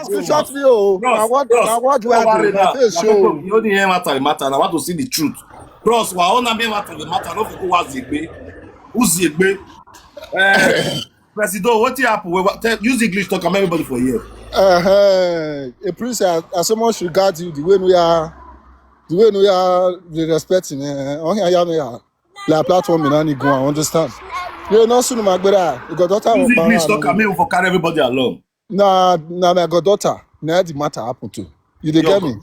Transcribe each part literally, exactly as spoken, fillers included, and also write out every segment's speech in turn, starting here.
Screenshot me o. Na what, na what do I do? My face show. You only hear matter the matter. I want to see the truth. Bros, wa ona me matter the matter. No for who was Igbe. Who's Igbe? Eh, Presido, what happen? Well, tell, use English talk. I'm everybody for here. Uh, a priest, I, I so much regard you. The way we are, the way we are, the respecting. Uh, okay, I am here. Like platform in any go, I understand. You know, soon my brother, you got daughter. Use English talk. I mean, for carry everybody along. Na na my goddaughter na the matter happen to. You dey get me?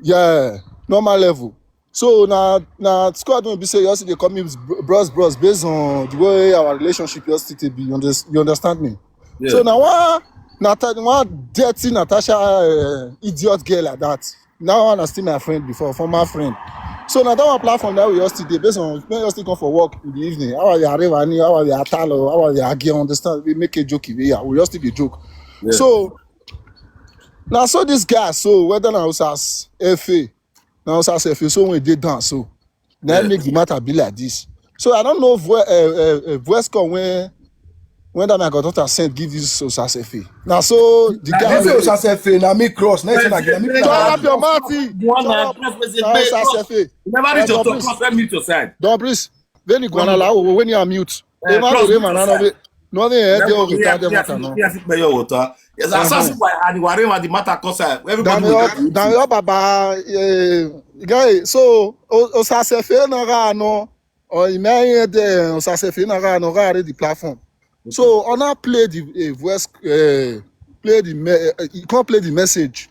Yeah, normal level. So na na squad wey be say you also dey call me bros, bros, based on the way our relationship just still be. You understand me? Yeah. So na one Nata, one dirty Natasha, uh, idiot girl like that. That one na still my friend before, former friend. So na that one platform that we just still dey, based on when you still come for work in the evening. How are you, Areva? How are you, Atalo? How are you, Agi? Understand? We make a joke. We, yeah, we just still dey joke. Yeah. So na so this guy, so whether na Osas F A, na Osas F A, so when they dance, so na make the matter be like this. So I don't know if uh, uh, uh, voice call when when that my goddaughter sent give this Osas F A. Now so the guy. This Osas F A, na me cross. Next thing I get, na me cross. Shut up your mouth. One na cross wey say Osas F A. Never reach your top cross. Let me mute your side. Don please. When you go on, allow when you are mute. They want to remain another. No, they have your guitar. They want to know. Yes, I saw why and why the matter cause everybody. Daniel Baba, guy. So Osas F A na ga no. Or you may hear the Osas F A na ga no ga the platform. So Ona play the uh, voice, uh, play the me- uh, you can't play the message.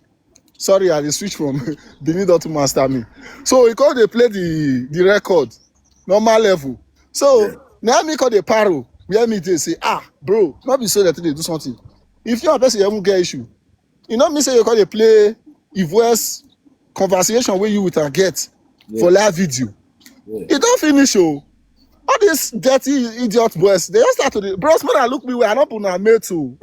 Sorry, I dey switch from Benin to master me. So he called they play the the record, normal level. So now me call the paro where me they say, ah, bro, not be so that they do something. If you are person you get issue, you know me say you call they play the voice conversation where you with her get for live video. It don't finish, oh. All this dirty idiot boys, they just start to the bros. Man, I look me where I don't put my mate too.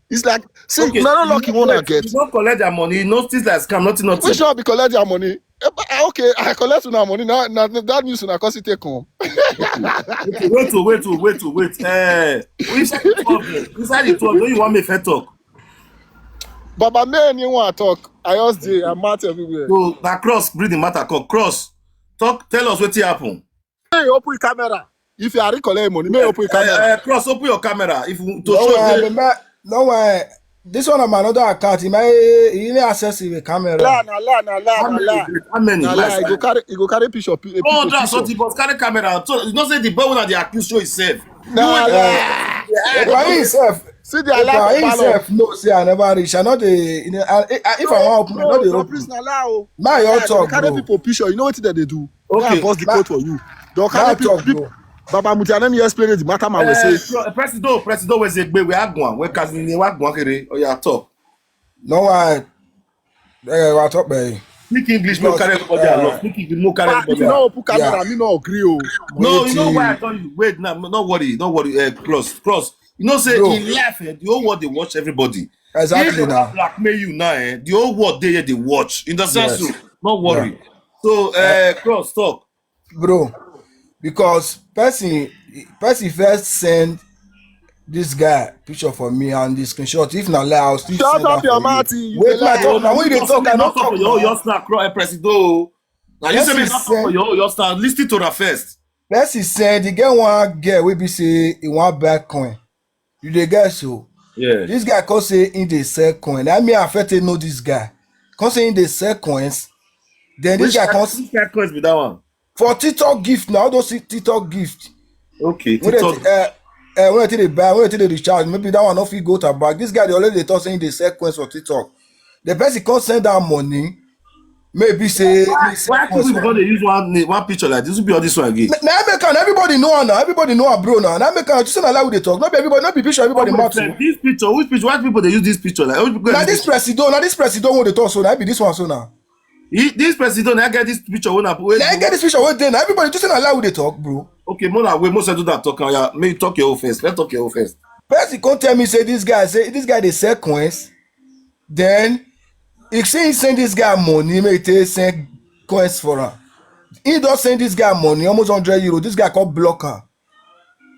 It's like, see, okay, now lucky one I get. You don't collect their money. You know, things like scam, nothing, nothing. Which one be collect their money? Eh, but, ah, okay, I collect una money. Now, now that news una cause it take come. Okay, wait, oh, wait, oh, wait, oh, wait. Eh, inside the twelve, eh, inside the twelve, when you want me fair talk. Baba, me anyone talk. I just dey, I'm out everywhere. So that cross bring the matter come. Cross, talk, tell us what happen. Hey, open camera. If you are recollect money, may open camera. Uh, cross, open your camera. If you to no show way, no way. This one on my another account. He may he may access with camera. La na la na la na la. How many? How many? Na la. He go carry, he go carry picture. Pi- Oh, picture, that's what picture. He must carry camera. So you know say the boy wey dey accuse show himself. Na la. Why himself? See the alarm. Why himself? No, say I never reach. I know the. You know, I, I, if I want open, I know the open. Now you talk, carry people picture. You know what they do? Okay. Boss the code for you. Don't carry people. Baba Muti, let me explain the matter, man. We say, Presido, Presido, we say, we are going. We can we are going. Oh yeah, talk. No, I. Eh, wa talk, babe. Speak English, no carry everybody along. Speak English, no carry everybody along. You know, put camera, me no agree, oh. No, you know why I tell you. Wait, no, no worry, no worry. Uh, cross, cross. You know, say in life, eh, the whole world they watch everybody. Exactly now. Blackmail you now, eh? The whole world they they watch. In the sense, so no worry. So, uh, cross talk. Bro, because person person first send this guy picture for me and the screenshot. If na lie, I'll still shut up your mouth. Wait, my talk now. When you talk, I don't talk for your your snack, bro. Presido. Now you say me talk for your your snack. Listen to her first. Person send the get one girl wey be say he wan buy coin. You dey get so? Yeah. This guy come say he dey sell coin. That me affect know this guy. Come say he dey sell coins. Then this guy come. Which kind coins be that one? For TikTok gift now, those TikTok gift. Okay, TikTok. When they, uh, uh, when they buy, when they recharge, maybe that one no fit go to bank. This guy they already dey talk saying they sell coins for TikTok. The person come send that money. Maybe say why people go dey use one name, one picture like this? Will be all this one again. Now make am everybody know am now. Everybody know am, bro. Now, now make am just allow they talk. Not be everybody, not be picture everybody mouth. This picture, which picture? Why people they use this picture? Like now this Presido, now this Presido wey they talk so now be this one so now. He, this Presido, I get this picture when I put. I get this picture wey dey now. Everybody just allow they talk, bro. Okay, more than way most of that talk. Yeah, may you talk your own first. Let's talk your own first. Person come tell me say this guy say this guy dey sell coins. Then he say he send this guy money, make he take send coins for am. He don send this guy money, almost hundred euro. This guy come block am.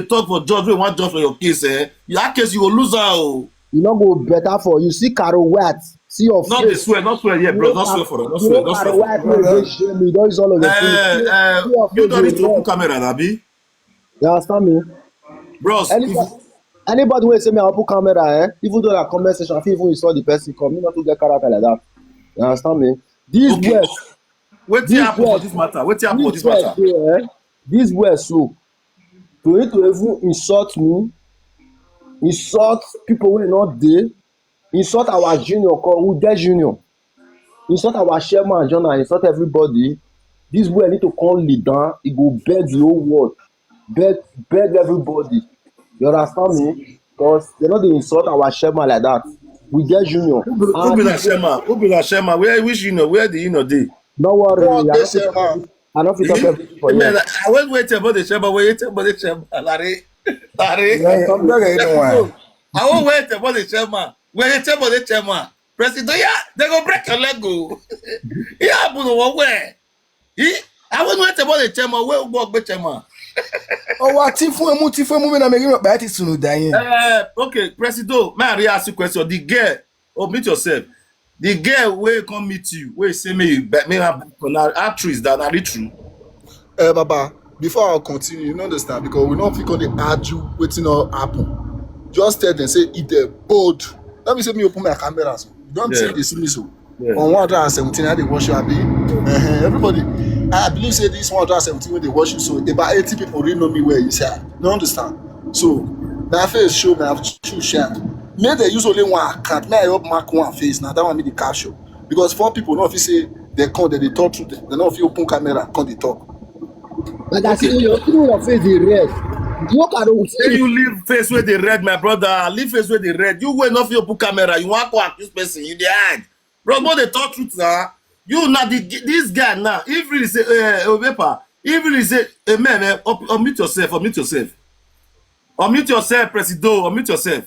dey talk for judge wey wan judge for your case, eh, that case you go lose am o. E no go better for you. See Caro White. See your No dey face. swear, no swear here, bro. No swear for us. No You swear, know no Caro swear. White wey dey shame me. Don use all of your Eh, face. eh, See your you face don't dey need to open red. Camera, abi? You understand me? Bros, if Anybody, anybody wey say me I open camera, eh? Even though that comment section, I fit even insult the person come. Me not to get character like that. You understand me? These Okay. West, Wetin This happen for West, this matter? Wetin happen for this this West, matter? Dey, eh? This West, so to need to even insult me, insult people wey not dey, insult our junior, call who dey junior, insult our chairman, Jonah, insult everybody. This boy need to come lead down. He go beg the whole world, beg, beg everybody. You understand me? Because they no dey insult our chairman like that. We get junior. Who be, who be that chairman? Who be that chairman? Where, which union? Where the union dey? No worry. What I dey no fit chairman? I no fit talk everything for Man, you. I went wait about the chairman. Wait about the chairman. Larry, Larry. Yeah, I'm not gonna know why. I won't wait about the chairman. Where the chairman? The chairman. President, yeah, they go break your leg. Go. Yeah, but what where? He, I won't wait about the chairman. Where work the chairman? Oh, what if we move, if we move in America, but it's no dying. Uh, okay, Presido, may I ask you a question? The girl, oh, meet yourself. The girl wey come meet you, wey say me, but me have actress that are true. Uh, Baba, before I continue, you know understand because we don't fit on the argue waiting all happen. Just tell them say if they're bold. Let me say me open my camera so. You don't Yeah. say they see me so. Yeah. On one hundred and seventeen, I dey watch you, abi. Uh-huh. Everybody, I believe say this one hundred and seventeen when they watch you, so about eighty people really know me where you say. You understand? So my face show me, I have to share. May they use only one account. May I help mark one face now. That one make the caption because four people no fit say they come, they dey talk truth. They no fit open camera, come dey talk. Like I say, your, you know your face dey red. You can don't Say you leave face where they red, my brother. Leave face where they red. You wey no fit open camera. You want to accuse person. You dey hide. Bro, no dey talk truth now. You now the, this guy now. If really say, uh, Obepa, if really say, hey, man, man, up, unmute yourself. Unmute yourself. Unmute yourself, Presido. Unmute yourself.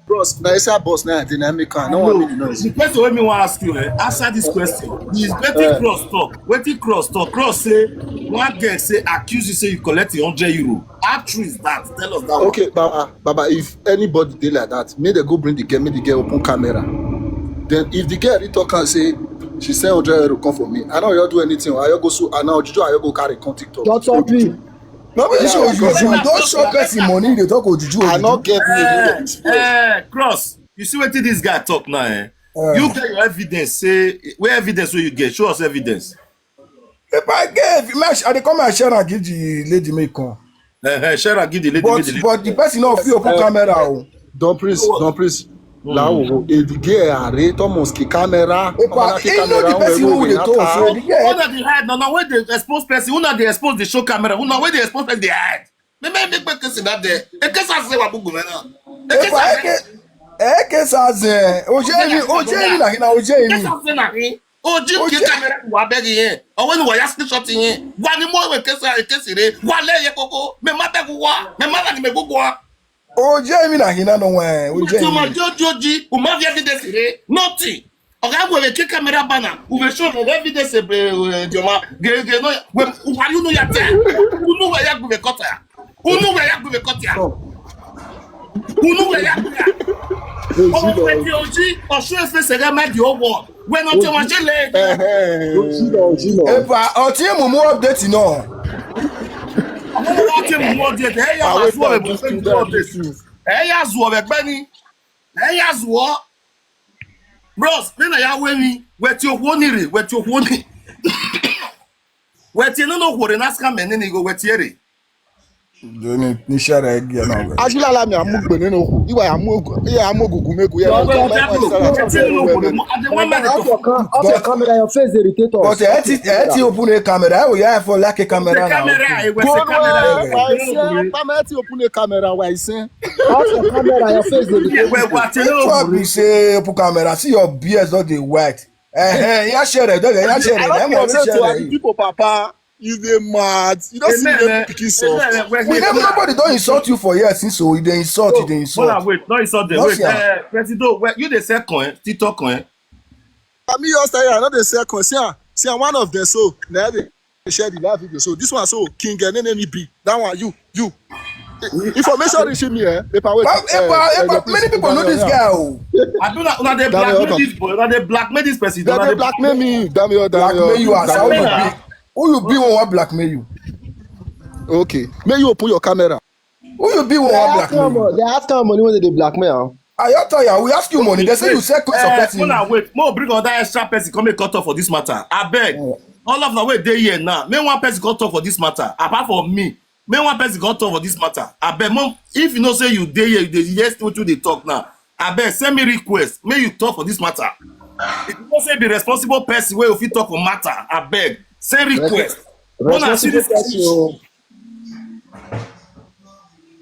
Bros, na inside boss na I dey na make am. No one make the noise. The question wey me wan ask you, eh, answer this question. The wetin Cross talk? Wetin Cross talk? Cross say one girl say accuse you say you collect a hundred euro. How true is that? Tell us that one. Okay, Baba, Baba, if anybody dey like that, make they go bring the girl, make the girl open camera. Then if the girl dey talk and say She send hundred euro come for me. I no wan do anything. I go so, I no juju, I go carry come TikTok. Doctor P. No be this Yeah, ojuju. because You don show person money, you dey talk ojuju I no ojuju. get money to express. Eh, Cross, you see wetin this guy talk now, eh? Eh. You get your evidence, say, where evidence wey you get? Show us evidence. If I get, if I, I dey come and share and give the lady make come. Eh, eh, share and give the lady, But make the lady. but the person no fit open Eh, camera o. Don Prince, Don Prince. Lawo, the girl are Thomas ki camera. Epa, Camera ki he know the camera, person we who will dey not talk. So talk. the girl, Una dey hide now. Now wey dey expose person, una dey expose the show camera. Una wey dey expose person dey hide. Me me make person sit down there. Ekesa say wa bugu me now. Epa, Ekesa eke eke saze. Ojemi, Ojemi na hina Ojemi. Ekesa say na him. Oji Oji- ke camera wa beg here. Or when wa ya screenshot here. Wa ni mo we Ekesa, Ekesa re. Wa le ye koko. Me ma beg wa. Me ma ni me gugu wa. Ojemi na hina no wen. Tuma Ojemi. jojoji. Uma vi evidence re. Nothing. Oga we ke camera bana. We show the evidence e be, eh, Joma. Ge ge no. We, wa you know ya te. You know where ya go be cut ya. Unu we ya gbe kọtịa. Unu we ya gbe. Ọmọ we ti oji, ọsùn efe sẹgẹ mẹ di ọwọ. Wẹ nọ tí wọn ṣe lè. Ojúlọ, ojúlọ. Epa, ọtí èmùmú update náà. Ọmọ wọn ti mú ọdí ẹtẹ. Ẹ yà wá sùọ ẹbùn fún ìdúró ọdẹ sùn. Ẹ yà sùọ ẹgbẹ ni. Ẹ yà sùọ. Bros, nínú ya wé mi, wẹ ti okwu onírè, wẹ ti okwu onírè. Wẹ ti nínú òkúrè náà sàmì nínú ìgò wẹ ti èrè. Ní ní ṣẹ́ra ẹgbẹ́ náà. Ajilala mi amugbe nínú okwu. Iwa ya amugu, ya amugu gumegu ya. Wẹ ti nínú òkúrè mọ, àti wọn mẹ́rin Off tó. your, cam- off your camera, your face dey irritate us. But ẹ ti ẹ ti open a camera. Ẹ wò yá ẹ fọ like a camera now. Camera, ẹ wẹ ti camera. Pamẹ ti open a camera wa isen. Off your camera, your face dey irritate Wẹ us. wà ti Try nínú be say open camera. See your B S don dey white. Eh eh. Yá ṣe rẹ̀ dọ́gẹ̀ yá ṣe rẹ̀. Ẹ mọ̀ mi ṣe rẹ̀. People papa, you dey mad. You don see the pikin soft. We never nobody don insult you for here since, so you dey insult, you dey Hold on, insult. Wait, no insult them. No, Wait, sir. uh, Presido, wait, you dey sell coin, TikTok coin. Ami just tell you, I no dey sell coin. See am, see am, one of them so. Na dey share the live video. So this one so, King Enenemi B. That one, you, you. Information reaching me, eh? Epa, wait. But, eh, but, eh, but many people know this guy. Oh. I do not, una dey Dami, blackmail welcome. This boy, una dey blackmail this person. Dem Una dey dey blackmail me. Dami, oh, Dami, Blackmail you as how you Blackmail. Be. Who you be won't blackmail you? Okay. May you open your camera. Who you be They won't ask how blackmail much, you? they ask how money wey dey blackmail. I don't tell you, we ask you money. They say you sell coins of Eh, person. Una wait, mo bring another extra person come make cut off for this matter. I beg. Oh. All of una wey dey here now, make one person come talk for this matter. Apart from me, make one person come talk for this matter. I beg, mo, if you know say you dey here, you dey hear wetin you dey talk now. I beg, send me request. Make you talk for this matter. If you know say be responsible person wey you fit talk for matter, I beg, send request. Una see this issue.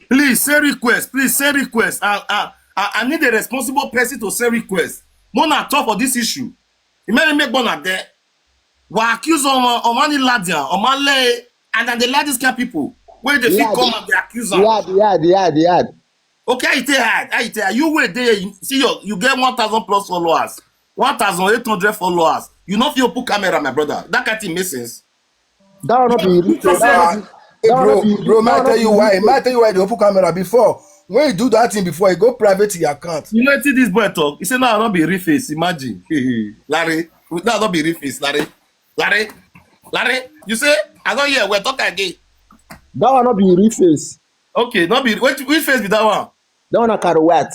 Please send request. Please send request. I, I, I I need a responsible person to send request. Mona talk for this issue. It may make Mona there. We accuse of, of any ladian, of my lay, and then the ladies can people. Where they fit Lad. Come and they accuse her. Yad, yad, yad, yad. Okay, I tell her, I tell her, you wait there, you see your, you get one thousand plus followers, one thousand eight hundred followers. You know, if you put camera, my brother, that kind of thing makes sense. That one not be. Just say, Ah, hey, That bro, one be- bro, that I one tell be you why. real. I tell you why they open camera before. When you do that thing before, you go private your account. You know, see this boy talk. He say, "No, I don't be real face. Imagine." Larry, no, I don't be real face. Larry, Larry, Larry. You say, "I don't hear. We talk again." That one not be real face. Okay, not be which, which face be that one? That one na Karowat.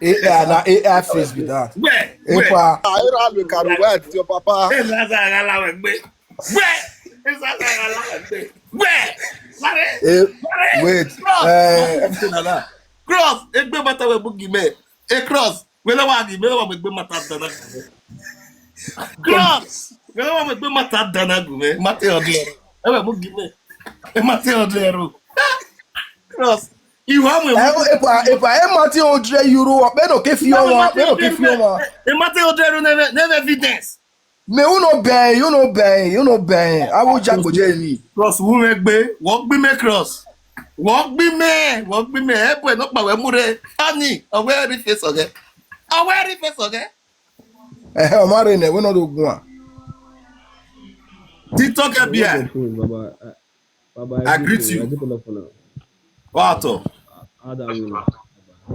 A I na A I face be that. Where? Where? Epa, Ah, you don't have a car with your papa. Esa sa gala we gbe. Where? Esa sa gala we gbe. Where? Larry, eh, Larry. Wait. Cross. Eh, Everything like that. Cross. Egbe mata we bugi me. E Cross. We no wagi. We no wagi egbe mata dana. Cross. We no wagi egbe mata dana gu me. Mate odero. Ewe bugi me. E mate odero. Cross. Iwa me. eh, epa, epa, eh, mate hundred euro. Pe no ke fi ọmọ. Pe no ke fi ọmọ. E mate odero never, never evidence. Me, you no bang, you no bang, you no bang. I will jack with Jamie. Cross, who make gbe? What be me Cross? What be me? What be me? Eh, boy, not my way, mure. Ani, aware the face again. Aware the face again. Eh, I'm married. We no do go on. TikTok here. Baba, uh, Baba, I greet you. I greet all of una. What? How that win?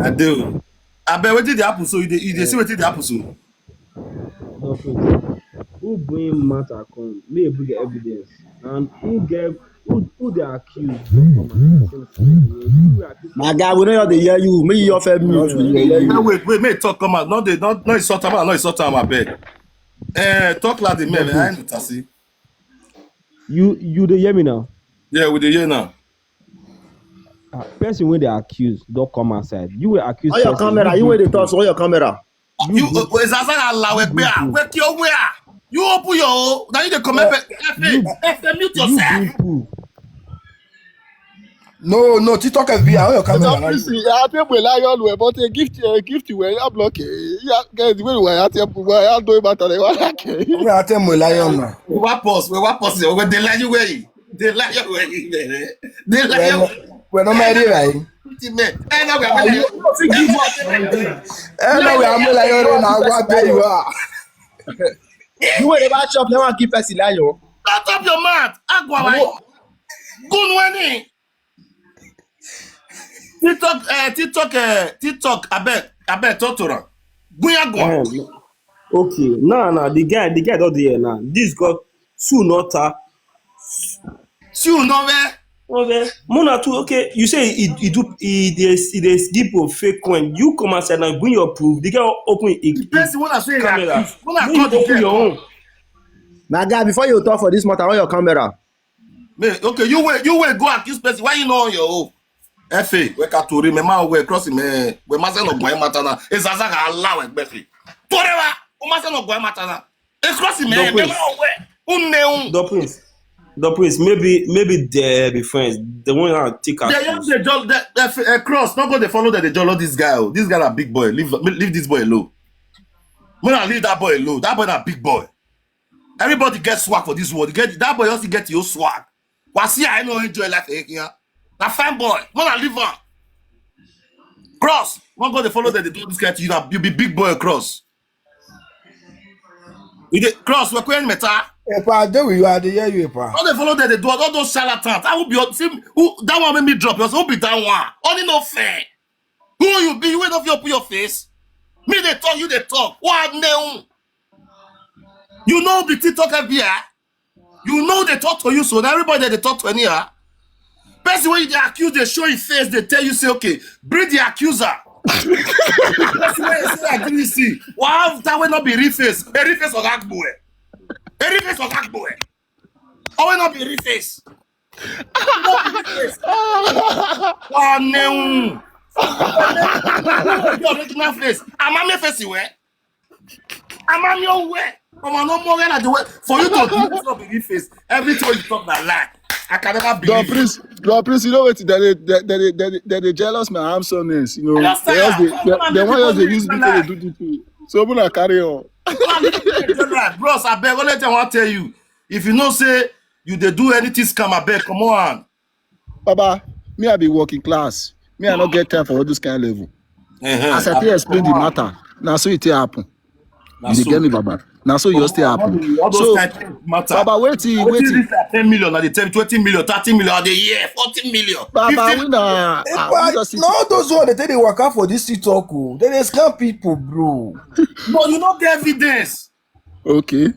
I do. I bet what did happen? So you dey, you dey see what did happen? So No, please. Who bring matter come? Make e bring evidence. And who get who who dey accused? Don't come and say something. Who dey accused? My guy, we no hear dey hear you. Make you your fair mute. We dey hear you. No, wait, wait, make talk come out. No, they don't no insult am, no insult am, I beg. Eh, talk like the men. I ain't see. You you dey hear me now? Yeah, we dey hear now. Ah, person wey dey accuse don come outside. You wey accuse On your person, camera. you You bring wey dey proof. Talk. So on your camera. You uh, Zaza Alawe gbé à, wake your way. You open your own. Now you dey comment. F A, you- F A, mute You yourself. bring proof. No, no, TikTok F B I, on your camera. Don't please, I think we lie all way, but a gift, a gift we are block. Yeah, guys, when we are at we are doing matter. They were like, We are telling you lion now. We wa pause. We wa pause. We dey lie you way. Dey lie you way. Dey lie you way. We're not married, right? Pretty man. Eh, no, we are Eh, no, we are more like you now. What day you are? You wey dey buy chop, never keep person lion. Shut up your mouth. Agwa wa. Gun wani. TikTok, eh, TikTok, eh, TikTok. I bet, I bet Totora. Guya gwa. Um, okay, now now the guy the guy don dey here now. This got two not her. See you no where. Okay, Mona too. Okay, you say he he do he dey he dey give of fake coin. You come outside now, bring your proof. The guy open it. The person when I say Camera. When I When call you the open girl, your own. My guy, before you talk for this matter, on your camera. Me, okay, you wait, you wait, go accuse person. Why you know on your own? F A, we ka tori me ma we cross me. We ma se no gwa matter na. E Zaza ka ala we gbe fi. Forever. O ma se no gwa matter na. E cross me. Don't Me wait. ma we. Unne un. The prince, the prince. Maybe maybe they be friends. The one I take They out. just they jol they, they, uh, cross. Not go they follow that they jol this guy. Oh. This guy a big boy. Leave leave this boy alone. When I leave that boy alone, that boy a big boy. Everybody gets swag for this world. Get that boy also get your swag. Wasi I know enjoy life here. That fine boy. When I leave on. Cross. Not go they follow that they do this guy to you. That you be big boy cross. You dey cross. We're going meta. Epa, I dey with you. I dey hear you, Epa. All they follow that they do all those charlatans. I will be see who that one make me drop. You also be that one. Only no fair. Who you be? You wait off your put your face. Me they talk, you they talk. What name? You know the TikTok F B I. You know they talk to you, so now everybody they talk to anyhow. Person when you dey accuse, they show your face, they tell you say, okay, bring the accuser. That's why I say I didn't see. Why that will not be reface? A reface of Agboe. A reface of Agboe. I will not be reface. Not be reface. Wow, no. The original face. I'm a face where. I'm on your way. Come on, no more than the way. For you to do this, not be reface. Everything you talk that lie. I can never believe. Don Prince, Don Prince, you know what? That they, that they, that they, that they jealous my handsomeness. You know, Just they say, just they, "Come on, they, they people want just do they use it me like to do this thing. So when I carry on, Bros, I beg, only thing I want to tell you. If you know say you they do anything scam, I beg, come on. Baba, me I be working class. Me I not get time for all this kind of level. As I tell you, explain the matter. Now so it take happen. You dey get me, Baba. Now so you just take happen. All those So, kind of matter. Baba, wait till, What wait is till. This like ten million, now they tell me twenty million, thirty million, are they here? Forty million. Baba, fifty we na. Ah, we Epa, just no, those one they take they work out for this TikTok. Oh. They dey scam people, bro. No, you no get evidence. Okay.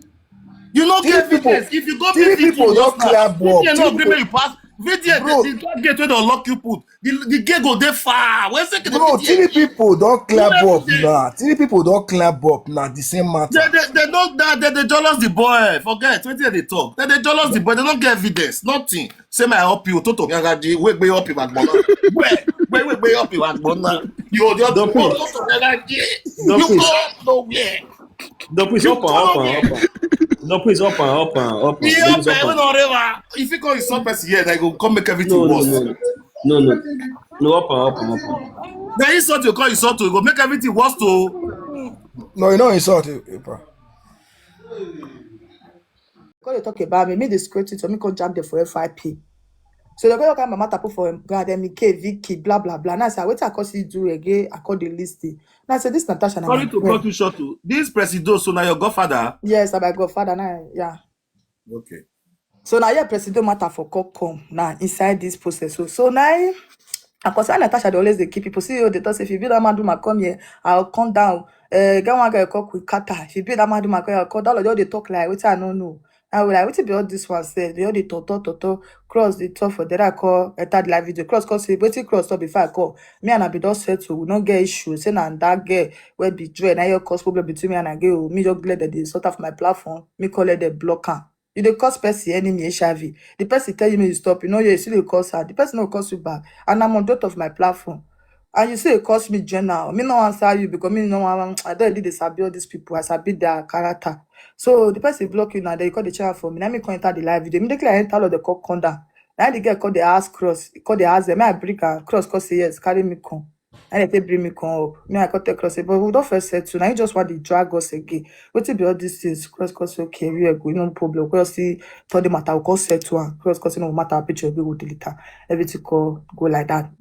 You no Three get people- evidence. If you go three meet V D A, people you don start. clear board. V D A no Three agree make you pass. V D A, Bro. the, the gate where they lock you put. The, the gate go there far. Where's the Bro, V D A? three people don clear Who board everything? Now. Three people don clear board now. The same matter. They, they, they don't, they, they, they jealous the boy. Forget. What did they talk? They, they jealous the boy. They don't get evidence. Nothing. Say my help you. Toto Gagaji. Wait, wait, help you. Where? Wait, wait, wait, help you. You the Don't put- Toto Gagaji. Don't You put- go nowhere. No, please You open, open, come open. No, please open, open, open. He Please help me. open. Even on river. If you call insult person here, they go come make everything No, no, worse. no, no, no, no. Open, open, open. The insult you call insult to go make everything worse too. No, you know insult, eh, eh, bro. Come dey talk about me, me dey scratch it, so me come jam them for F I P. So they go come my matter put for him God, M K, Vicky, blah blah blah. Now I say, wait, I come see do again, I call the list. Now I say, this Natasha, na Sorry my to friend. Cut you short. Too. This Presido, so now your godfather. Yes, na my godfather now, yeah. Okay. So now yeah, Presido matter for come come now inside this process. So so now I concern Natasha, they always they keep people. See you, they talk say if you be that man do my come here, I'll come down. Eh, get one girl call Queen Kata. If you be that mad woman, call, call that lord, just dey talk like wetin I no know. I will like, wetin be all this one sef? They all dey talk, talk, talk, talk. Cross dey talk for there. I call enter the live video. Cross call say, wetin Cross talk before I call? Me and I be don settle. We no get issue. Say na that girl wey be Joy, na your cause problem between me and I get. Oh, me just let them dey sort of my platform. Me call let them block am. You dey cause person enemy H I V. The person tell you make you stop. You know, you still dey cause her. The person no cause you back. And I'm on dot of my platform. And you still dey cause me general. Me no answer you because me no wan, I don already dey sabi all these people. I sabi their character. So the person block you now, then you call the channel for me. Let me come enter the live video. Immediately I enter, all of the call come down. Now the girl call the ask Cross, call the ask them. I bring her Cross, cause say yes, carry me come. And they take bring me come up. Me, I call tell Cross, say, but we don't first settle. Now you just want to drag us again. Wetin be all these things? Cross, cause say, okay, we are going, no problem. Cross see, tell the matter, we call settle. And Cross, cause say, no matter, picture, we go delete her. Everything call, go like that.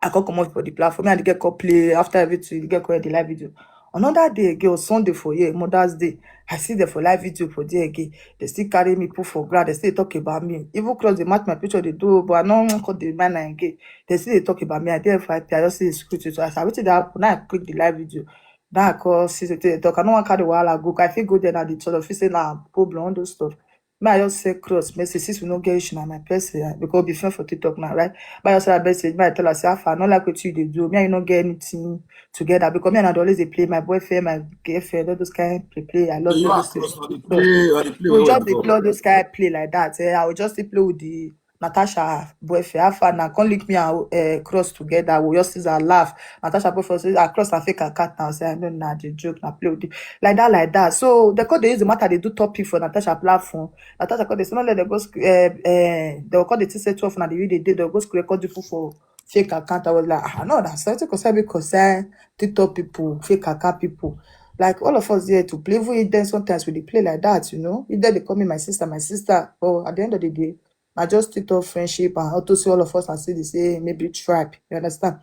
I come comot for the platform. Me and the girl come play. After everything, the girl come the live video. Another day again, on Sunday for here, Mother's Day, I see them for live video for there again. They still carry me, put for ground. They still talk about me. Even Cross, they match my picture, they do, but I no wan call the man again. They still dey talk about me. I dey F I P, I just see the screen. So I said, wetin dey happen? Now I click the live video. Now I call, see say they talk. I no wan carry wahala go. I fit go there now, the sort of fit say na problem, all those stuff. Me, I just send Cross message, since we no get issue, na my person, ah, because we be friend for TikTok now, right? But I just send her message, me, I tell her, say, how far? I no like wetin you dey do. Me and you no get anything together, because me and I dey always dey play my boyfriend, my girlfriend, all those kind play play. I love you all those things. Play, I dey play. We just dey play all those kind play like that. Eh, I will just dey play with the Natasha boyfriend. How far now? Come link me and uh, Cross together. We just see her laugh. Natasha boyfriend say, ah, Cross na fake account now. Say, I know na the joke, na play with it. Like that, like that. So they come dey use the matter, they do topic for Natasha platform. Natasha come dey say, no, let them go sc-, eh, eh, they go call the thing say twelve na the way they dey, they go sc-, record people for fake account. I was like, ah, no, that's something concern me, concern TikTok people, fake account people. Like, all of us there to play. Even if then sometimes we dey play like that, you know. If then they call me my sister, my sister. But at the end of the day, I just TikTok friendship and auto see all of us and see the same maybe tribe. You understand?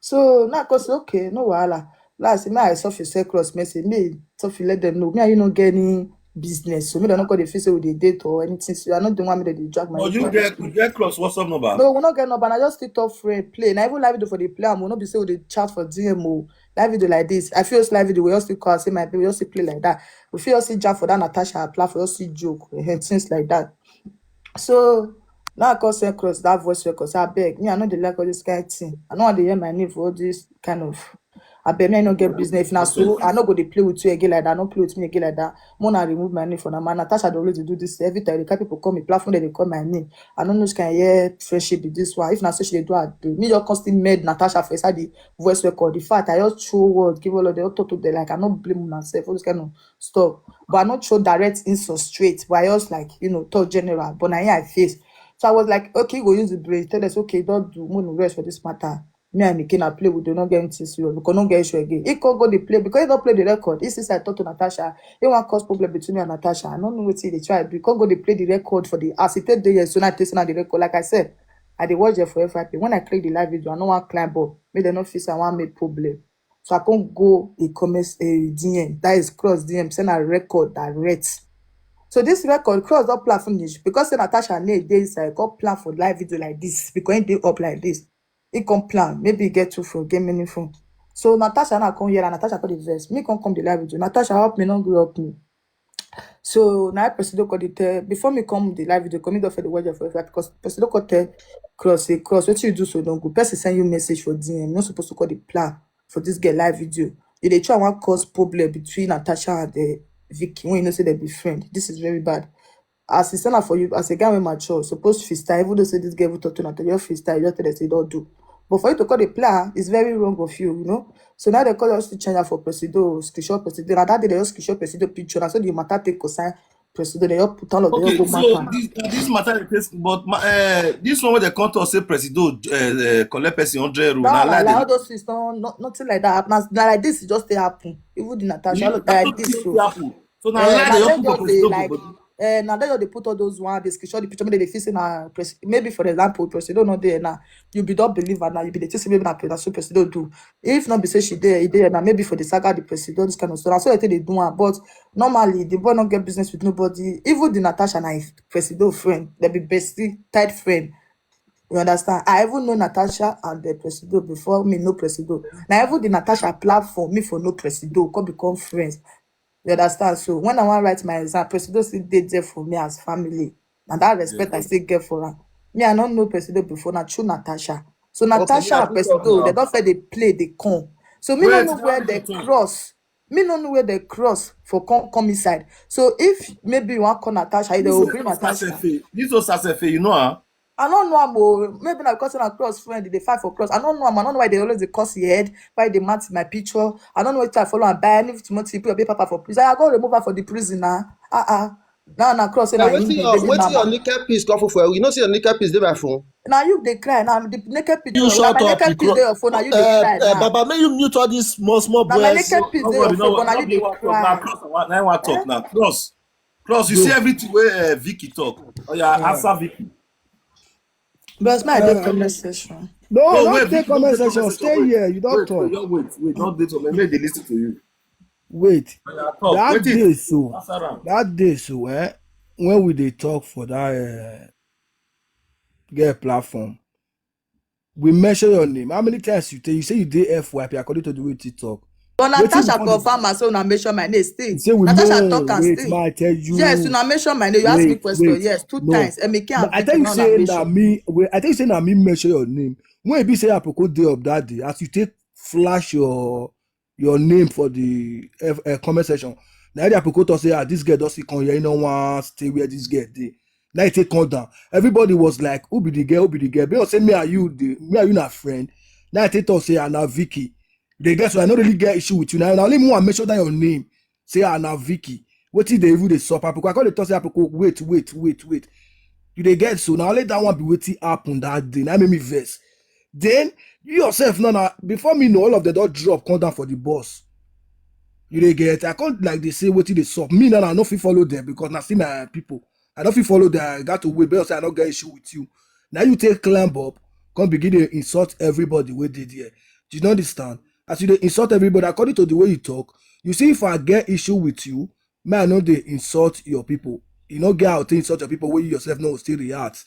So now I go say, okay, no wahala. Last, me, I saw you send Cross message. Me, saw you let them know. Me and you no get any business. So me, they no go dey feel say we dey date or anything. So I no dey want me they dey drag my. But you get, you get Cross WhatsApp number? No, we no get number. I just TikTok friend play. Na even live video for the play. We no be say we dey chat for D M o. Live video like this. I feel it's live video. We all still call, say my baby, we all still play like that. We feel all still jam for that Natasha platform. We all still joke, eh, things like that. So now I call send Cross that voice record. Say, I beg. Me, I no dey like all this kind of thing. I no want to hear my name for all this kind of. I beg, me, I no get business. If na so, I no go dey play with you again like that. No play with me again like that. Mona remove my name for now. Man, Natasha dey always dey do this. Every time the kind people call me platform, they dey call my name. I no know which kind of friendship be this one. If na so she dey do her, do me just constantly mad Natasha for inside the voice record. The fact I just throw word, give all of them, talk to them like I no blame myself. All this kind of stuff. But I no throw direct insult straight. But I just like, you know, talk general. But na here I face. So I was like, okay, go use the brain. Tell us, okay, don't do, moon rest for this matter. Me and Nikki na play, we do not get anything serious. We cannot get issue again. He can't go the play because he don't play the record. He since I talk to Natasha, he want cause problem between me and Natasha. I don't know what he dey try. He can't go the play the record for the as he take the years. So now I take the record. Like I said, I dey watch there for F I P. When I click the live video, I no wan climb up. Make dem no feel say I wan make problem. So I can't go a comments a D M. That is Cross D M. Send a record direct. So this record, Cross don plan finish because say Natasha name dey inside. Come plan for live video like this because he dey up like this. He come plan. Maybe he get two phone, get many phone. So Natasha now come here and Natasha come the verse. Me come come the live video. Natasha help me, no gree help me. So now Presido call the tell before me come the live video, come me don for the word for because Presido call tell Cross say, Cross, what you do so don't go. Person send you message for D M. You're not supposed to call the plan for this girl live video. You dey try wan cause problem between Natasha and the Vicky when you know say they be friend. This is very bad. As he stand up for you, as a guy with mature, suppose freestyle. Even though say this girl will talk to Natasha, your freestyle, you just tell them say don't do. But for you to call the plan, it's very wrong of you, you know. So now they call us to change that for Presido, screenshot Presido. And that day they just screenshot Presido picture. And so the matter take consign Presido. They all put all of them. Okay, go so matter. This, this matter is case, but my, uh, this one where they come to us say Presido uh, uh, collect person hundred rule. No, na lie like, all those things, no, no, nothing like that. Na, na like this, it just dey happen. Even the Natasha, look like this. So, so now eh, lie they just put up Presido like, eh, now they just dey put all those one, they screenshot the picture, maybe they feel say na pres-, maybe for example, Presido not there now. You be don't believe her now. You be the thing say maybe na Presido do. If not be say she there, he there now. Maybe for the saga, the Presido, this kind of stuff. That's what I think they do am. But normally, the boy not get business with nobody. Even the Natasha na if Presido friend, they be bestie, tight friend. You understand? I even know Natasha and the Presido before me know Presido. Now even the Natasha platform, me for no Presido, come become friends. You understand? So when I want write my exam, Presido still dey there for me as family. And that respect I still get for her. Me, I don't know Presido before, na through Natasha. So Natasha and Presido, they don't feel they play, they come. So me no know where they cross. Me no know where they cross for come, come inside. So if maybe you want call Natasha, they will bring Natasha. This was Asefe, you know her? I don't know am o. Maybe na because na cross friend, they fight for cross. I don't know am. I don't know why they always dey cuss your head, why they match my picture. I don't know if I follow and buy any Timothy put your paper for prison. I go remove her for the prison now. Uh-uh. Now na cross. Now wetin your wetin your naked piece come for? You know see your naked piece dey my phone. Now you dey cry. Now the naked piece. You shut up. Naked piece dey your phone. Now you dey cry. Now. Baba, may you mute all these small small boys. Now naked piece dey your phone. Now you dey cry. Now I want talk now. Cross. Cross, you see everything wey uh, Vicky talk. Oh yeah, answer Vicky. But my uh, comment section. No, no, not wait, take comment section. Stay wait, here. You don't wait, talk. Wait, wait, wait. Don't do it. Make they listen to you. Wait. That day so. That day so. Eh, when we dey talk for that uh, girl platform, we measure your name. How many times you tell you say you dey F Y P according to the way you talk? But Natasha confirm am say una mention my name still. Say we Natasha talk am still. I tell you. Yes, una mention my name. You ask me question. Yes, two times. Emeka and I tell you say na me. Wait, I tell you say na me mention your name. When e be say Aproko dey up that day, as you take flash your your name for the uh, comment section, na the Aproko talk say, ah, this girl don still come here. You know, wan stay where this girl dey. Now e take come down. Everybody was like, who be the girl? Who be the girl? Because say me and you dey, me and you na friend. Now e take talk say, ah, na Vicky. The girl, so I no really get issue with you. Now, now only me wan mention that your name. Say, ah, na Vicky. Wetin dey even dey sup? Aproko, I call the talk say, Aproko, wait, wait, wait, wait. You dey get so now only that one be wetin happen that day. Now make me vex. Then you yourself now, now before me know, all of them don drop, come down for the bus. You dey get? I can't like they say wetin dey sup. Me now, I no fit follow them because na still my people. I no fit follow them. I got to wait. But say I no get issue with you. Now you take climb up, come begin to insult everybody wey dey there. Do you not understand? As you dey insult everybody, according to the way you talk, you see if I get issue with you, me I no dey insult your people. You no get how to insult your people wey you yourself no still react.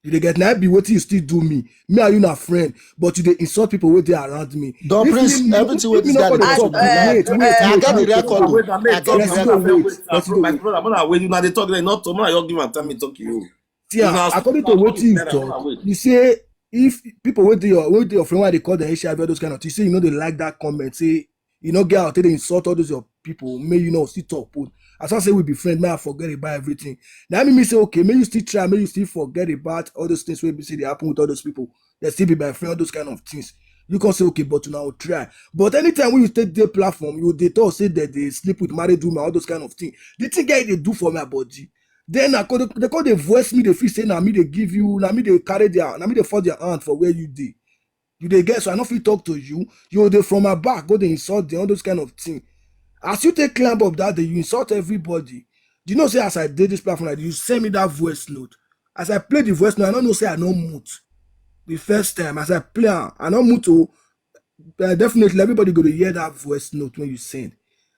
You dey get? Na be wetin you still do me. Me and you na friend, but you dey insult people wey dey around me. Don Prince, everything wey this guy dey talk. Wait, wait, wait. I get the record. I get the record. My brother, when I wait, you now dey talk, they not to me. You give and tell me talk you. See, according to wetin you talk, you say if people wey dey your wey dey your friend, why they call them H I V, all those kind of things, say you know they like that comment, say you no get out, they insult all those your people, may you know still talk put. As I say we be friend, may I forget about everything. Now me, me say, okay, may you still try, may you still forget about all those things wey be say they happen with all those people. They still be my friend, all those kind of things. You can say, okay, but now try. But anytime when you take their platform, you dey talk say that they sleep with married women, all those kind of things. The thing guy they do for my body. Then I call they call they voice me, they feel say na me they give you, na me they carry their, na me they fall their hand for where you dey. You dey get? So I no fit talk to you. You dey from my back, go dey insult them, all those kind of things. As you take climb up that day, you insult everybody. Do you know say as I did this platform, like, you send me that voice note. As I play the voice note, I don't know say I no mute. The first time, as I play, I no mute. Oh, uh, definitely everybody go to hear that voice note when you send.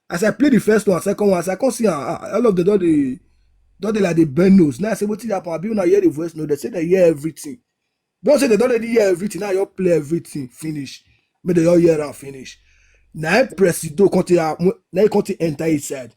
As I play the first one, second one, as I can't see uh, all of the don dey don dey like the bend nose. Now I say, what happen? I be una hear the voice note. They say they hear everything. Don't say they don't already hear everything. Now you play everything finish. Make they all hear and finish. Now I press it do continue. Now you continue enter inside.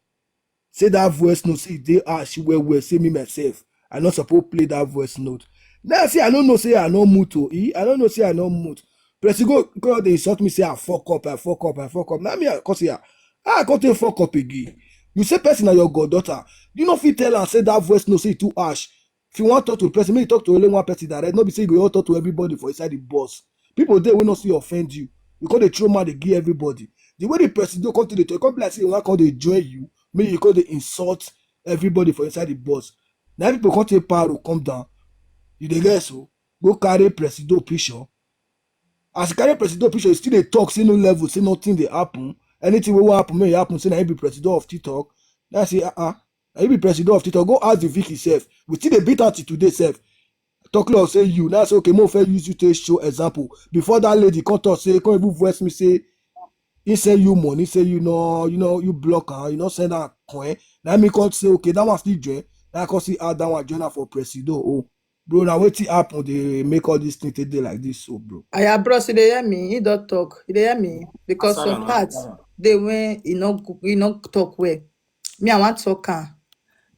Say that voice note. Say they ask you where where say me myself. I not suppose play that voice note. Now I say I don't know. Say I no mute. Oh, eh? I don't know. Say I no mute. Press it go go. They insult me. Say I fuck up. I fuck up. I fuck up. Now me I cause here. I can't take fuck up again. You say person na your goddaughter. You no fit tell and say that voice no say too harsh. If you want talk to a person, make you talk to only one person direct. No be say you go all talk to everybody for inside the bus. People there will not see offend you. You call the trauma they give everybody. The way the person don't come to the talk, come be like say you want call they join you. Make you call they insult everybody for inside the bus. Now people come take power to come down. You dey get so go carry presido picture. As you carry presido picture, you still dey talk, say no level, say nothing dey happen. Anything wey wan happen, make e happen. Say na him be presido of TikTok. That's it. Uh uh. Na him be presido of TikTok. Go ask the Vicky sef. We still dey beat am till today sef. Talk love say you. Now say okay, mo fair use you take show example. Before that lady come talk say, come even voice me say, he say you money, say you know, you know, you block her, you know, send her coin. Now me come say okay, that one still join. Now I come see how that one join her for presido. Oh. Bro, now wetin happen dey make all this thing take dey like this so, bro? Aya bros, you dey hear me? He don talk. You dey hear me? Because some parts dey when he no go- he no talk well. Me, I want talk am.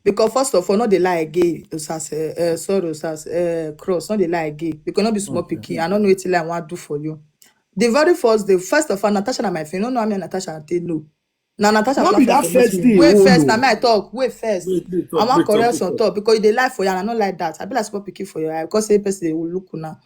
Because first of all, no dey lie again, Osas, uh, sorry, Osas, uh, Cross, no dey lie again. Because no be small pikin. I don't know wetin lie I want do for you. The very first day, first of all, Natasha na my friend. No know how me and Natasha take know. Na Natasha No be platform that for first nothing. Day, Wait oh, first, no. Na me I talk. Wait first. Wait, wait, talk, I want wait, talk, correct wait, some talk. Talk because you dey lie for you, and I no like that. I be like small pikin for your eye because say person dey look una.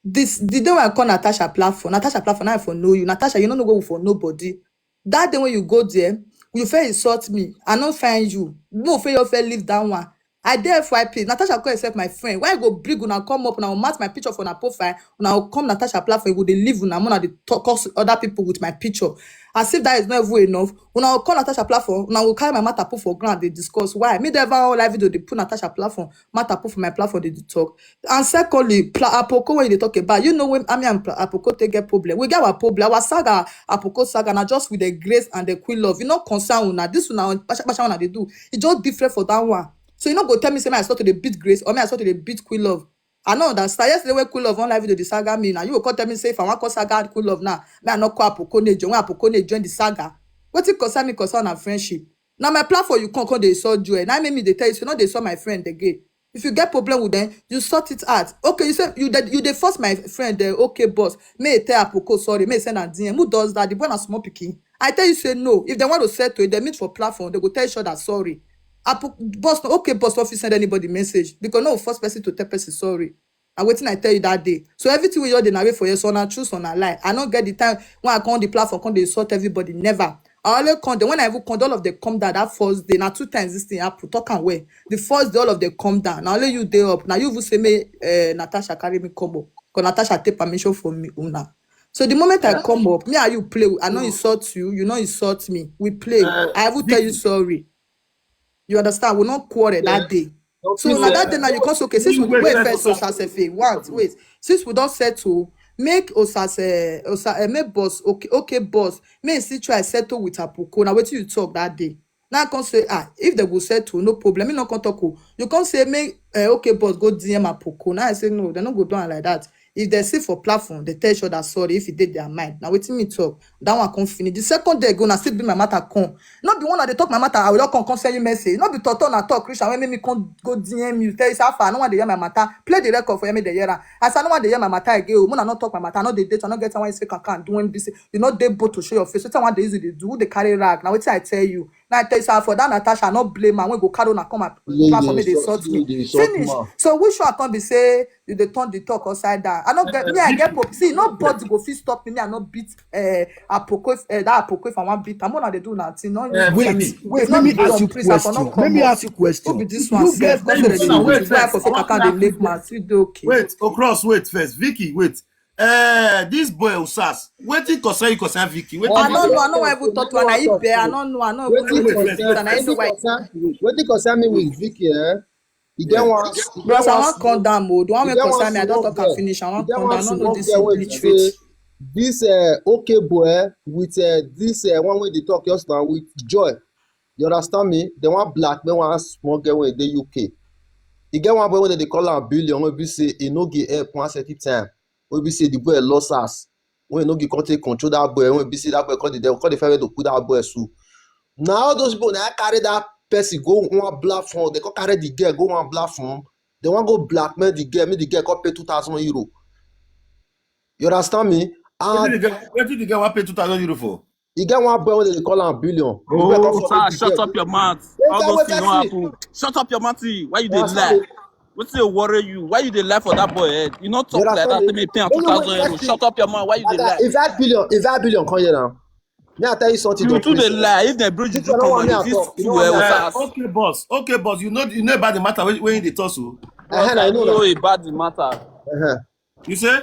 This the day when I call Natasha platform, Natasha platform, now I for know you. Natasha, you no know go for nobody. That day when you go there, you first insult me. I no find you. No fair your fair leave that one. I dey F Y P. Natasha come accept my friend. Why I go bring una come up, una go match my picture for una profile, una go come Natasha platform, you go dey leave una, una dey talk curse other people with my picture. As if that is not even enough, una go call Natasha platform, una go carry my matter put for ground, dey discuss. Why? Me dey ever on live video, dey put Natasha platform, matter put for my platform, dey dey talk. And secondly, pla- Apoko, when you dey talk about, you know when Ami and Pla- Apoko take get problem. We get our problem, our saga, Apoko saga, na just with the Grace and the Queen Love. You no concern una. This una, basha basha una dey do. E just different for that one. So you no go tell me say me I start to dey beat Grace or me I start to dey beat Queen Love. I no understand. Yesterday when Queen Love on live video dey saga me, now you go come tell me say if I wan come saga Queen Love now, me I no call Apoko name join. When Apoko name join the saga, wetin concern me concern our friendship? Na my platform you come come dey insult Joy. Na make me dey tell you say no dey insult my friend again. If you get problem with them, you sort it out. Okay, you say you dey you dey force my friend there. Okay, boss. May I tell Apoko sorry. May I send a D M. Who does that? The boy na small pikin. I tell you say no. If they want to settle, if they meet for platform, they go tell each other sorry. Apo, boss, no, okay, boss, no fit send anybody message because no first person to tell person sorry. And wetin I tell you that day. So everything we all dey narrate for you, so na true, so na lie. I no get the time when I come on the platform, come dey insult everybody. Never. I only come there when I even come, all of them come down that first day. Now two times this thing happen. Talk am well. The first day, all of them come down. Now only you dey up. Now you even say me, uh, Natasha carry me come up. Cause Natasha take permission from me, una. So the moment I come up, me and you play. I no insult you. You no insult me. We play. Uh, I even tell you Vicky. Sorry. You understand? We no quarrel that day. So Please, now uh, that day now you come say, okay, since you we wait wait first, first, Osas. Osas F A, wait, wait. Since we don settle, make Osas, uh, Osas, uh, make boss, okay, okay, boss. May still try settle with Apoko. Now wetin you talk that day? Now I come say, ah, if they go settle, no problem. Me no come talk. Oh. You come say make uh, okay, boss, go D M Apoko. Now I say no, they no go do am like that. If they see for platform, they tell each other sorry if it did their mind. Now wetin me talk? That one come finish. The second day go, na still be my matter come. Not be one that they talk my matter. I will not come come send you message. Not be talk talk na talk, Christian. When make me come go D M you, tell you say, "Alpha, I no want to hear my matter. Play the record for me, the hear am." I say, "I no want to hear my matter again. Oh, when I not talk my matter, I no dey date. I no get one say can can do when this. You know they both to show your face. What I want they use it to do. They carry rag. Now wetin I tell you? Now I tell you say for that Natasha, I no blame her. When go carry una come and Yeah, platform they me they insult insult me, me. they insult Finish. Ma. So which one I come be say you dey turn the talk upside down? I no get me. I get pop. See, nobody go fit stop me. Me, I no beat uh, Apoko. Uh, that Apoko if I want beat, I'm gonna dey do nothing. No, Uh, Wait, Vicky. wait, it's let not me be ask done, you please. I for question. not Let me come up. Ask you question. Who be this You one get sef? Come wait, say now, they wait do why first. for fake account they make man. Still dey okay. Wait, Okros, wait first. Vicky, wait. Uh, this boy Osas. Wetin concern you concern Vicky? Wetin I be don't the know. I know why even talk to her. I eat bear. I don't know. I know. Wetin Wait, wait, concern wait. wetin concern wetin concern me with Vicky, eh? E get Yeah. one e get Bros, I one wan come down, mo. The one e wey get one concern me, I don small talk am girl finish. I e wan get come one down. I no know small this girl wey be illiterate. Say this uh, okay boy with uh, this uh, one wey dey talk just now with Joy. You understand me? They want blackmail one small girl wey dey U K. E get one boy wey dey call am Billion wey be say e no give help one certain time. Wey be say the boy lost house. Wey e no give come take control that boy. Wey be say that boy come dey come dey find way to put that boy so. Na all those people na carry that person go one platform. They come carry the girl go one platform. They wan go blackmail the girl, make the girl come pay two thousand euro. You understand me? Wetin And the girl, wetin the girl wan pay two thousand euro for? e get one boy wey dey call am Billion. The boy come Oh, follow sir, the shut girl. Up your mouth. Wait, All wait, those wait, things no wait. Happen. Shut up your mouth. Why you You dey understand lie? me? Wetin dey worry you? Why you dey lie for that boy head? You no You talk like understand that. me? Say me pay am When two you wait, thousand euro. let's see. Shut up your mouth. Why you dey Father, lie? if that Billion, if that Billion come here now, me I tell you something. You Don't too please dey sir. Lie. If dem bring you Since do I don't want me command, at this all. You too don't want well me with at Uh, us. Okay, boss. Okay, boss. You know, you know about the matter when, when you dey talk so. Uh-huh, I I know know that. About the matter. Uh-huh. You say?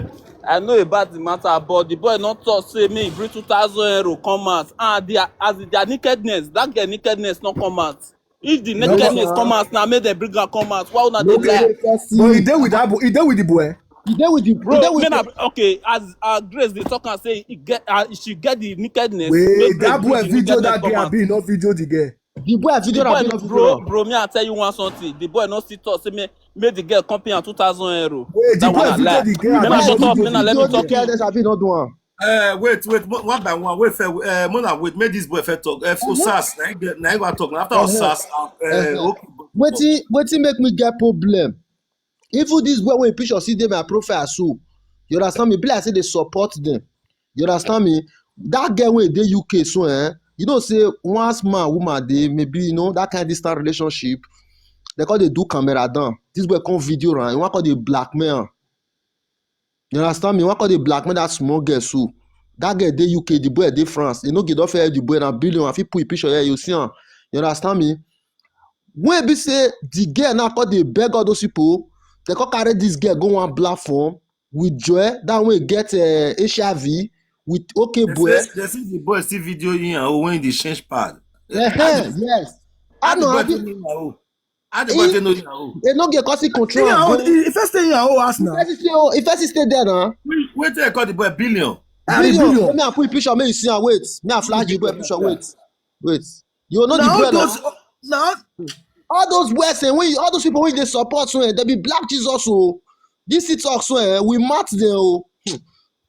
I know about the matter, but the boy not talk say me bring two thousand euro come out. Ah, their as their nakedness, that girl nakedness not come out. If the No, nakedness sir. Come out now, make dem bring am come out. Why una dey Okay, lie? let's But he see. dey with that boy. He dey with the boy. He dey with the he dey Bro, with men are okay. As uh, Grace dey talk and say he get uh, she get the nakedness. Wait, Make Grace that bring boy the video nakedness that come girl. Out. Abi no video the girl. The boy The video na boy, be no video bro, na. Bro, me I tell you one something. The boy no still talk. Say me, make the girl come pay am two thousand euro. Wait, the That boy one na video lie. the girl. Make Abi na no shut up. video? Make na let Video me the talk. girl this abi no do am. Uh, wait, wait, mo- one by one. Wait, fair, uh, Mona, wait, make this boy fair talk. Uh, for Uh-huh. Sars, na him get- na him go talk. Now after Uh-huh. Sars, uh, Uh-huh. okay. Wetin wetin make me get problem? Even this boy wey picture see dey my profile so, you understand me? Be like say dey support them. You understand me? That girl wey dey U K so, eh? You know say once man woman dey, maybe, you know, that kind distant relationship, they call dey do camera down. This boy come video am. He wan call dey blackmail am. You understand me? He wan call dey blackmail that small girl so. That girl dey U K, the boy dey France. You know, get off the boy na billion. I fit put a picture here, you see am. You understand me? When be say the girl now call dey beg all those people, they call carry this girl go one platform with Joy, that way get uh, H I V with okay They boy. Say, they see the boy still video in and when they change pad. Uh-huh, yes. I How the know. boy I take think know now? How the boy he, take know now? they no get cause he control. Yeah, Am, oh, but he he first stay in your own house he now. first stay, oh, he first stay there now. Wait, wait till I call the boy billion. Ah, the Billion. billion. Let me put picture. Make you see am. Wait, me I flash the boy picture. Wait, wait. You know the Now boy all those now. now All those boys and when all those people when they support so eh, they be black Jesus so. This it talk so eh, we match them oh. Hmm.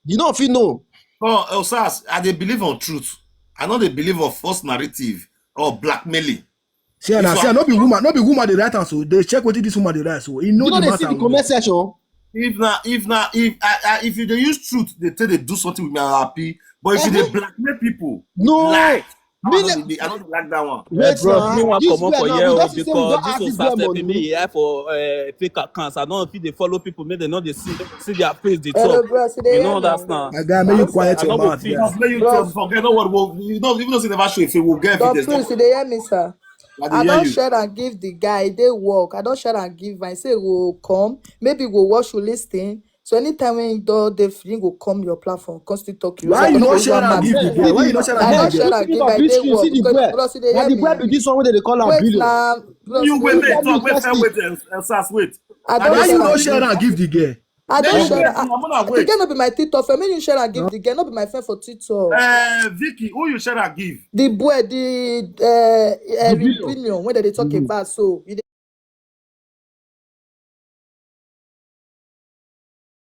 You know if you know. Oh, oh, Sars, I dey believe on truth. I know they believe on false narrative or blackmailing. See, and I If see, I- no be woman, no be woman dey write am so. They check wetin this woman dey write so. He know You know the they see matter. the comment section. If na if na if I, I, if you dey use truth, they tell they do something with me, I'm happy. But if you dey Uh-huh. Blackmail people, No. lie. I Me no le- dey- I don't like that one. Yeah, Wait bro, now. me wan This comot boy for now, here we oh, just say we because don't this ask this Osas boy Tepe me money. A I for uh, fake accounts. I don't fit dey follow people, make they know they see see their face they Hello, talk. bros. You dey You hear know me? that's now. My guy, make you quiet I your no go mouth. fit. Yeah. Make you Bros. talk, forget no what we you know even though say never show if we will get Don evidence. Prince, you dey hear me, sir? I I dey hear don you. share and give the guy. He dey work. I don share and give am. He say he go come. Maybe he go watch you listen. So anytime when he don dey free, he go come your platform. Come still talk you. Why So I you no no go share jam and am. Give the girl? Why you no share I and don Give the share girl? and give am. He dey See work. the boy. Bros, you dey Na hear the boy me? be this one wey they dey call am Wait billion. na, bros, You you wait, dey hear wait, me talk, wait, first wait, thing. wait, Sars, wait. I Why don you share no am. share and give the girl? I don Then share. wait, I, I'm gonna the wait. girl no be my TikTok friend. Make you share and give No. The girl no be my friend for TikTok. Uh, Vicky, who you share and give? The boy, the uh, The Eric billion. Billion, when they dey talk Mm-hmm. about so you dey